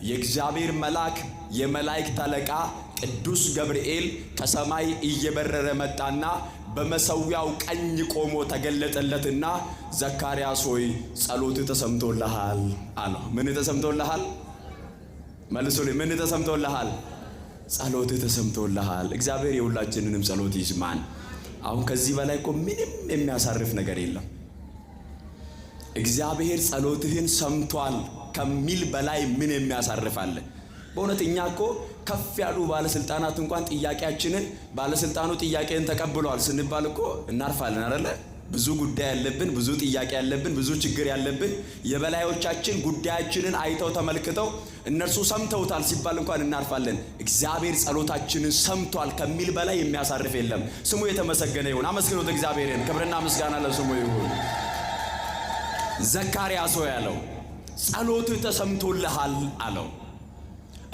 የእግዚአብሔር መልአክ የመላእክት አለቃ ቅዱስ ገብርኤል ከሰማይ እየበረረ መጣና በመሠዊያው ቀኝ ቆሞ ተገለጠለትና ዘካርያስ ሆይ ጸሎት ተሰምቶልሃል አለው። ምን ተሰምቶልሃል? መልሱልኝ። ምን ተሰምቶልሃል? ጸሎት ተሰምቶልሃል። እግዚአብሔር የሁላችንንም ጸሎት ይስማን። አሁን ከዚህ በላይ እኮ ምንም የሚያሳርፍ ነገር የለም። እግዚአብሔር ጸሎትህን ሰምቷል ከሚል በላይ ምን የሚያሳርፍ አለ? በእውነት እኛ እኮ ከፍ ያሉ ባለስልጣናት እንኳን ጥያቄያችንን ባለስልጣኑ ጥያቄን ተቀብሏል ስንባል እኮ እናርፋለን አይደለ? ብዙ ጉዳይ ያለብን፣ ብዙ ጥያቄ ያለብን፣ ብዙ ችግር ያለብን የበላዮቻችን ጉዳያችንን አይተው ተመልክተው እነርሱ ሰምተውታል ሲባል እንኳን እናርፋለን። እግዚአብሔር ጸሎታችንን ሰምቷል ከሚል በላይ የሚያሳርፍ የለም። ስሙ የተመሰገነ ይሁን። አመስግኑት እግዚአብሔርን። ክብርና ምስጋና ለስሙ ይሁን። ዘካርያስ ሆይ አለው ጸሎትህ ተሰምቶልሃል አለው።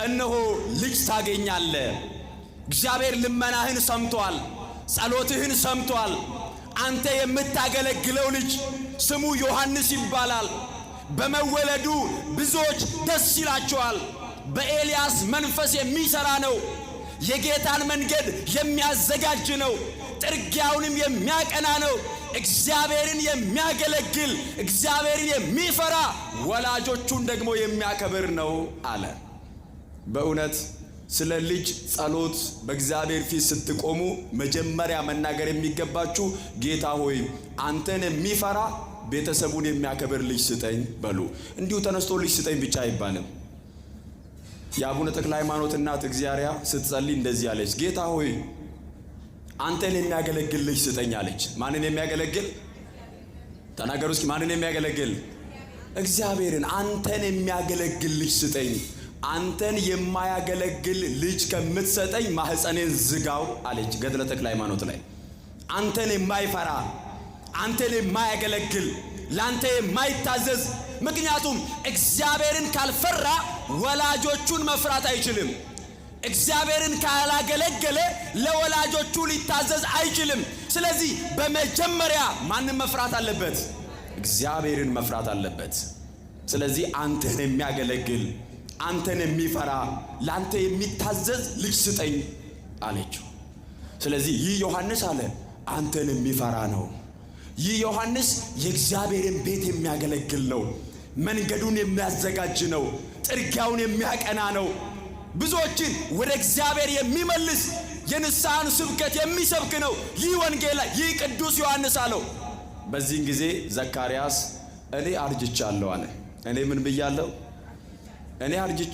እነሆ ልጅ ታገኛለህ። እግዚአብሔር ልመናህን ሰምቷል፣ ጸሎትህን ሰምቷል። አንተ የምታገለግለው ልጅ ስሙ ዮሐንስ ይባላል። በመወለዱ ብዙዎች ደስ ይላቸዋል። በኤልያስ መንፈስ የሚሠራ ነው። የጌታን መንገድ የሚያዘጋጅ ነው። ጥርጊያውንም የሚያቀና ነው። እግዚአብሔርን የሚያገለግል እግዚአብሔርን የሚፈራ ወላጆቹን ደግሞ የሚያከብር ነው አለ። በእውነት ስለ ልጅ ጸሎት በእግዚአብሔር ፊት ስትቆሙ መጀመሪያ መናገር የሚገባችሁ ጌታ ሆይ አንተን የሚፈራ ቤተሰቡን የሚያከብር ልጅ ስጠኝ በሉ። እንዲሁ ተነስቶ ልጅ ስጠኝ ብቻ አይባልም። የአቡነ ተክለ ሃይማኖት እናት እግዚአብሔር ስትጸልይ እንደዚህ አለች፣ ጌታ ሆይ አንተን የሚያገለግል ልጅ ስጠኝ አለች። ማንን የሚያገለግል? ተናገሩ እስኪ። ማንን የሚያገለግል? እግዚአብሔርን። አንተን የሚያገለግል ልጅ ስጠኝ። አንተን የማያገለግል ልጅ ከምትሰጠኝ ማህፀኔን ዝጋው አለች። ገድለ ተክለ ሃይማኖት ላይ አንተን የማይፈራ፣ አንተን የማያገለግል፣ ለአንተ የማይታዘዝ፣ ምክንያቱም እግዚአብሔርን ካልፈራ ወላጆቹን መፍራት አይችልም። እግዚአብሔርን ካላገለገለ ለወላጆቹ ሊታዘዝ አይችልም። ስለዚህ በመጀመሪያ ማንን መፍራት አለበት? እግዚአብሔርን መፍራት አለበት። ስለዚህ አንተን የሚያገለግል፣ አንተን የሚፈራ፣ ለአንተ የሚታዘዝ ልጅ ስጠኝ አለችው። ስለዚህ ይህ ዮሐንስ አለ አንተን የሚፈራ ነው። ይህ ዮሐንስ የእግዚአብሔርን ቤት የሚያገለግል ነው። መንገዱን የሚያዘጋጅ ነው። ጥርጊያውን የሚያቀና ነው። ብዙዎችን ወደ እግዚአብሔር የሚመልስ የንስሐን ስብከት የሚሰብክ ነው። ይህ ወንጌላ ይህ ቅዱስ ዮሐንስ አለው። በዚህን ጊዜ ዘካርያስ እኔ አርጅቻለሁ አለ። እኔ ምን ብያለሁ? እኔ አርጅቻለሁ።